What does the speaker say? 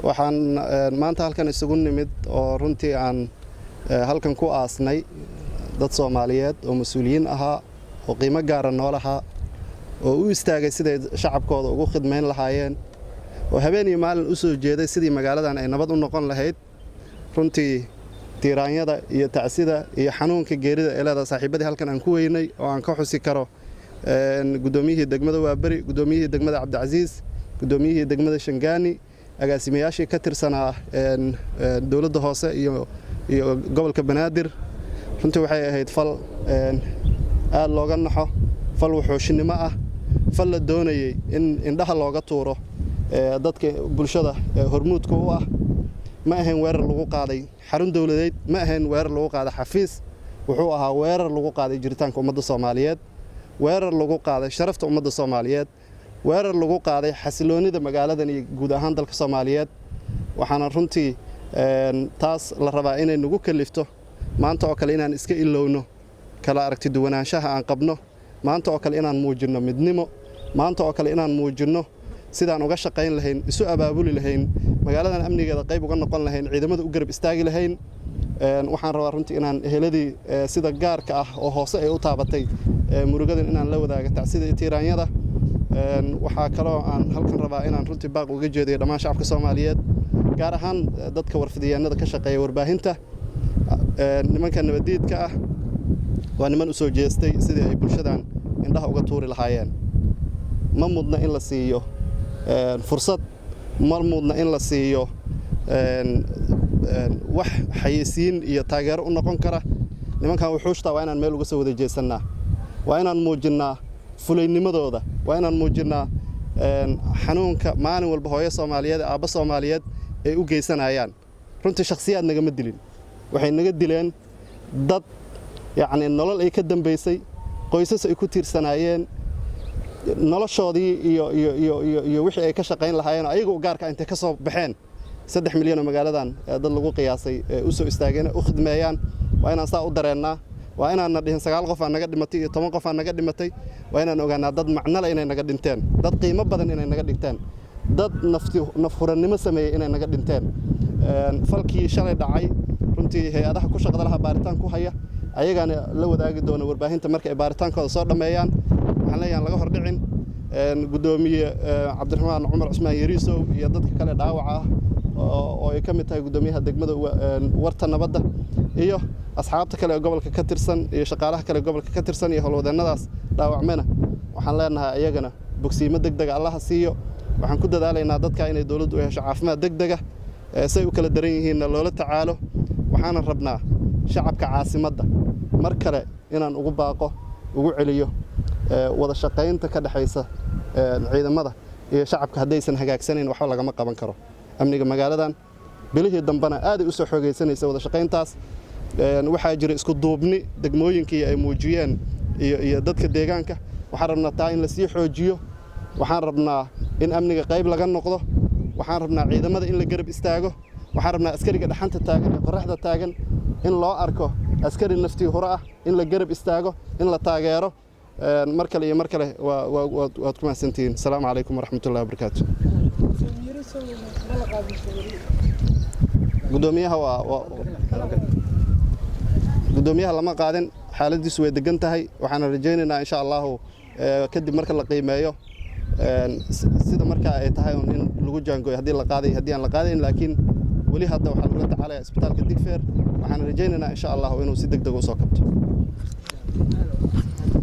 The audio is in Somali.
Waxaan maanta halkan isugu nimid oo runtii aan halkan ku aasnay dad Soomaaliyeed oo mas-uuliyiin ahaa oo qiimo gaara noolahaa oo u istaagay siday shacabkooda ugu khidmayn lahaayeen oo habeen iyo maalin u soo jeeday sidii magaaladan ay nabad u noqon lahayd. Runtii tiiraanyada iyo tacsida iyo xanuunka geerida ee leedahay saaxiibadii halkan aan ku weynay oo aan ka xusi karo guddoomiyihii degmada Waaberi, guddoomiyihii degmada Cabdicasiis, guddoomiyihii degmada Shangaani, agaasimayaashii ka tirsanaa dowladda hoose iyo gobolka Banaadir. Runtii waxay ahayd fal aad looga naxo, fal wuxuushinimo ah, fal la doonayey in indhaha looga tuuro dadka bulshada hormuudka u ah. Ma ahayn weerar lagu qaaday xarun dowladeed, ma ahayn weerar lagu qaaday xafiis, wuxuu ahaa weerar lagu qaaday jiritaanka ummadda Soomaaliyeed, weerar lagu qaaday sharafta ummadda Soomaaliyeed, weerar lagu qaaday xasiloonida magaaladan iyo guud ahaan dalka Soomaaliyeed. Waxaana runtii taas la rabaa inay nagu kalifto maanta oo kale inaan iska ilowno kala aragti duwanaanshaha aan qabno, maanta oo kale inaan muujinno midnimo, maanta oo kale inaan muujinno sidaan uga shaqayn lahayn, isu abaabuli lahayn, magaaladan amnigeeda qayb uga noqon lahayn, ciidamada u garab istaagi lahayn. Waxaan rabaa runtii inaan eheladii sida gaarka ah oo hoose ay u taabatay murugadan inaan la wadaaga tacsida iyo tiiraanyada. Waxaa kaloo aan halkan rabaa inaan runtii baaq uga jeediyo dhammaan shacabka Soomaaliyeed, gaar ahaan dadka warfidiyaanada ka shaqeeya warbaahinta. Nimanka nabadiidka ah waa niman u soo jeestay sidii ay bulshadan indhaha uga tuuri lahaayeen. Ma mudna in la siiyo fursad, ma mudna in la siiyo wax xayeysiin iyo taageero u noqon kara. Nimankan wuxuushtaa waa inaan meel uga soo wada jeesannaa, waa inaan muujinnaa fulaynimadooda, waa inaan muujinnaa xanuunka maalin walba hooyo Soomaaliyeed, aabba Soomaaliyeed ay u geysanayaan. Runtii shakhsiyaad nagama dilin, waxay naga dileen dad yacni nolol ay ka dambaysay, qoysas ay ku tiirsanaayeen noloshoodii iyo iyo iyo iyo iyo wixii ay ka shaqayn lahaayeen ayaga u gaarka intay ka soo baxeen 3 milyan oo magaaladan dad lagu qiyaasay u soo istaageen u khidmeeyaan. Waa inaan saa u dareennaa, waa inaanna dhihin 9 qof aa naga dhimatay iyo 10 qof aa naga dhimatay. Waa inaan ogaanaa dad macnale inay naga dhinteen, dad qiimo badan inay naga dhinteen, dad nafti nafhurannimo sameeyey inay naga dhinteen. Falkii shalay dhacay runtii hay-adaha ku shaqada laha baaritaan ku haya ayagaana la wadaagi doona warbaahinta marka ay baaritaankooda soo dhammeeyaan. Waxaan leeyahay laga hordhicin. Guddoomiye Cabdiraxmaan Cumar Cusmaan Yariisow iyo dadka kale dhaawaca ah oo ay ka mid tahay guddoomiyaha degmada Warta Nabadda iyo asxaabta kale ee gobolka ka tirsan iyo shaqaalaha kale ee gobolka ka tirsan iyo howlwadeennadaas dhaawacmena, waxaan leenahay ayagana bogsiimo deg dega Allaha siiyo. Waxaan ku dadaalaynaa dadka inay dowladdu u hesho caafimaad deg dega, say u kala daran yihiinna loola tacaalo. Waxaanan rabnaa shacabka caasimadda mar kale inaan ugu baaqo, ugu celiyo wada shaqaynta ka dhexaysa ciidamada iyo shacabka. Haddaysan hagaagsanayn waxba lagama qaban karo amniga magaaladan. Bilihii dambena aaday u soo xoogaysanaysa wada shaqayntaas. Waxaa jira isku duubni degmooyinkii ay muujiyeen iyo dadka deegaanka. Waxaan rabnaa taa in lasii xoojiyo. Waxaan rabnaa in amniga qayb laga noqdo. Waxaan rabnaa ciidamada in la garab istaago. Waxaan rabnaa askariga dhaxanta taagan ee qorraxda taagan in loo arko askari naftii hore ah, in la garab istaago, in la taageero. Mar kale iyo mar kale waad ku mahadsantihiin. Asalaamu calaykum waraxmatullahi wabarakaatu. Guddoomiyaha waa guddoomiyaha lama qaadin, xaaladiisu way degan tahay. Waxaana rajaynaynaa insha Allahu kadib marka la qiimeeyo sida markaa ay tahay in lagu jaangooyo haddii la qaaday, haddii aan la qaadayn. Laakiin weli hadda waxaa lagula tacaalaya isbitaalka Digfeer. Waxaana rajaynaynaa insha Allahu inuu si deg deg usoo kabto.